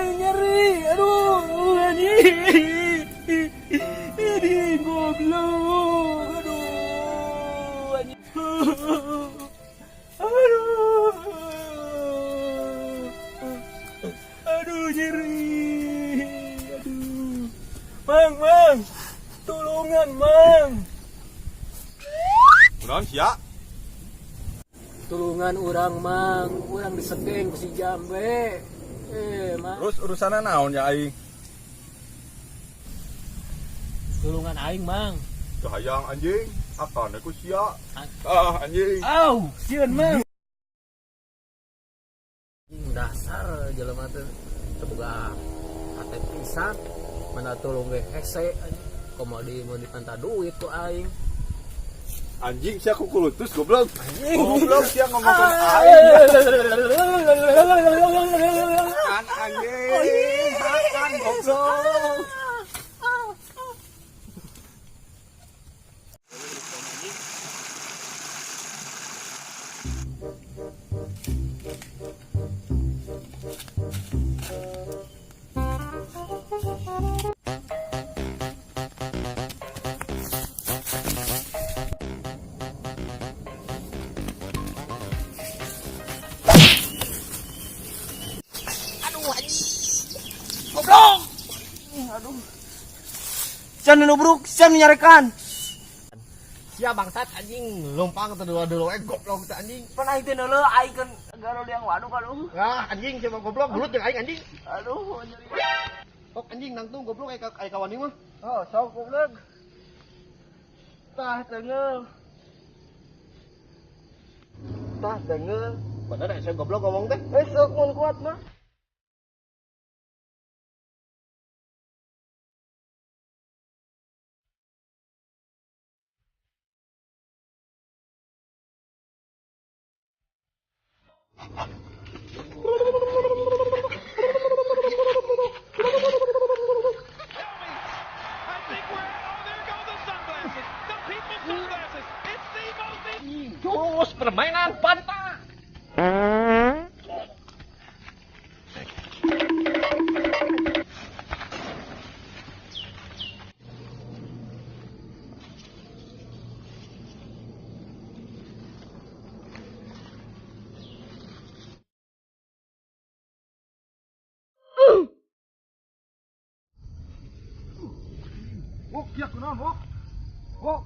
Nyeri. Aduh, anjing. Ini goblok. Aduh, anjing. Aduh. Aduh, nyeri. Aduh. Mang, mang. Tulungan, mang. Kunaon sia? Tulungan urang, mang. Urang disegeng ku si Jambe. Eh, mang. Terus urusanna naon ya aing? Tulungan aing, mang. Teu hayang anjing, akan ku sia. Ah, anjing. Au, sieun, mang. Dasar jelema teh teu boga hate pisan, mana tulung ge hese anjing. Komo di mau dipanta duit ku aing. Anjing sia kukulutus goblok. Anjing. Goblok sia ngomongkeun aing. An anjing. Makan goblok. Goblok. Aduh. Sian nubruk, sian nyarekan. Sia bangsat anjing, lompang teh dua-dua eh goblok teh anjing. Pan aing teh neuleuh aing kan garo liang waduk aduh. Ah anjing sia mah goblok gelut jeung aing anjing. Aduh, nyeri. Sok anjing nangtung goblok aya aya kawan mah. Oh, sok goblok. Tah teunggeul. Tah teunggeul. Bener aya goblok ngomong teh. Eh, sok mun kuat mah. Jurus permainan pantai. Wok, ya kunaon wok. Wok.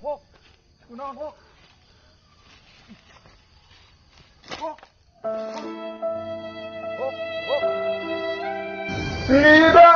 Wok. Kunaon wok. Wok. Wok, wok. Tidak.